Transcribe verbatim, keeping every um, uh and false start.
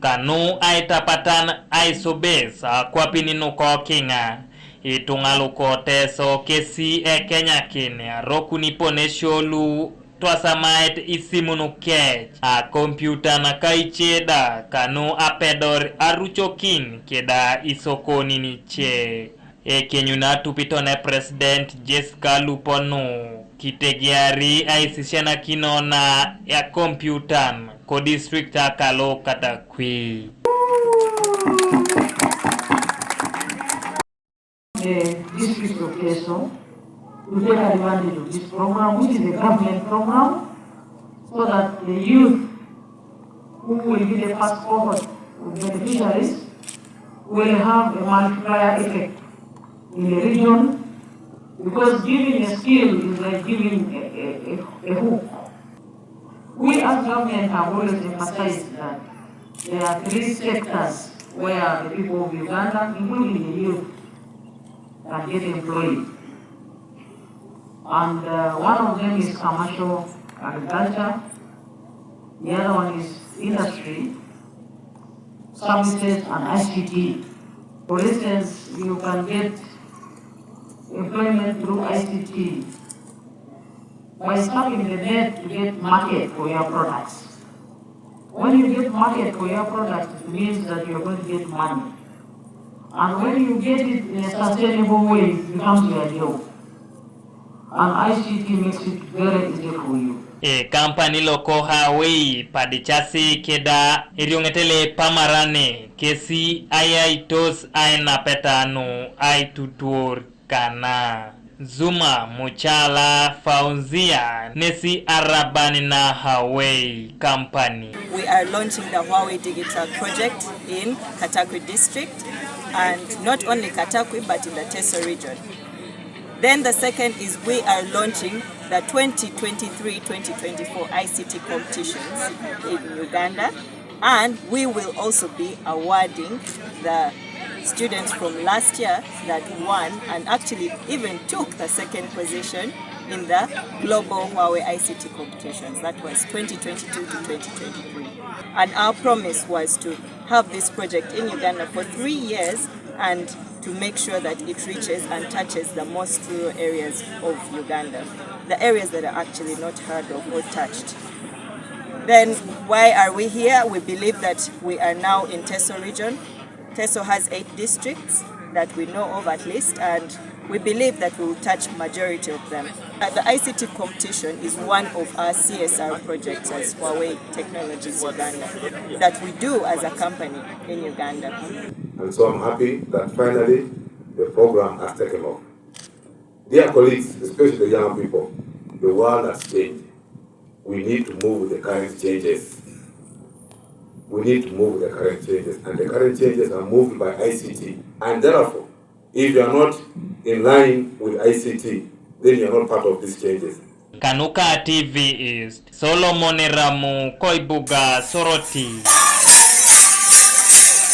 Kanu aitapatan aisubis akwapin nuko kiŋa, ituŋa luko Teso kesi ekenyakin arokuni ponesio lu twasamaet isimun kec, akompiutan kaice da kanu apedor arucokin keda isokonin ice. Ekenyun atupitone President Jessica Luponu kitegeari aisisianakino na akompiutan kodistrict akalo Katakwi. The district of Teso to take advantage of this program, which is a government program, so that the youth who will be the first cohort of beneficiaries will have a multiplier effect in the region, because giving a skill is like giving a, a, a, a hook. We as government have always emphasized that there are three sectors where the people of Uganda, including the youth, can get employed. And uh, one of them is commercial agriculture, the other one is industry, services, and I C T. For instance, you can get employment through I C T by surfing the net to get market for your products. When you get market for your products, it means that you're going to get money. And when you get it in a sustainable way, it becomes your job. And I C T makes it very easy for you. E kampani loko Huawei padicasi keda erioŋetele pamarane kesi ayaitos ainapetanu aitutuor kana. Zuma Muchala Fauzia nesi araban na Huawei Company. We are launching the Huawei Digital Project in Katakwi District, and not only Katakwi but in the Teso region. Then the second is we are launching the twenty twenty-three twenty twenty-four I C T competitions in Uganda, and we will also be awarding the students from last year that won and actually even took the second position in the global Huawei I C T competitions. That was twenty twenty-two to twenty twenty-three. And our promise was to have this project in Uganda for three years and to make sure that it reaches and touches the most rural areas of Uganda, the areas that are actually not heard of or touched. Then why are we here? We believe that we are now in Teso region. Teso has eight districts that we know of at least, and we believe that we will touch majority of them. Uh, the I C T competition is one of our C S R projects as Huawei Technologies Uganda that we do as a company in Uganda. And so I'm happy that finally the program has taken off. Dear colleagues, especially the young people, the world has changed. We need to move with the current changes. We need to move with the current changes, and the current changes are moved by I C T. And therefore, if you are not in line with I C T, then you are not part of these changes. Kanuka T V East, Solomon Ramu, Koibuga, Soroti.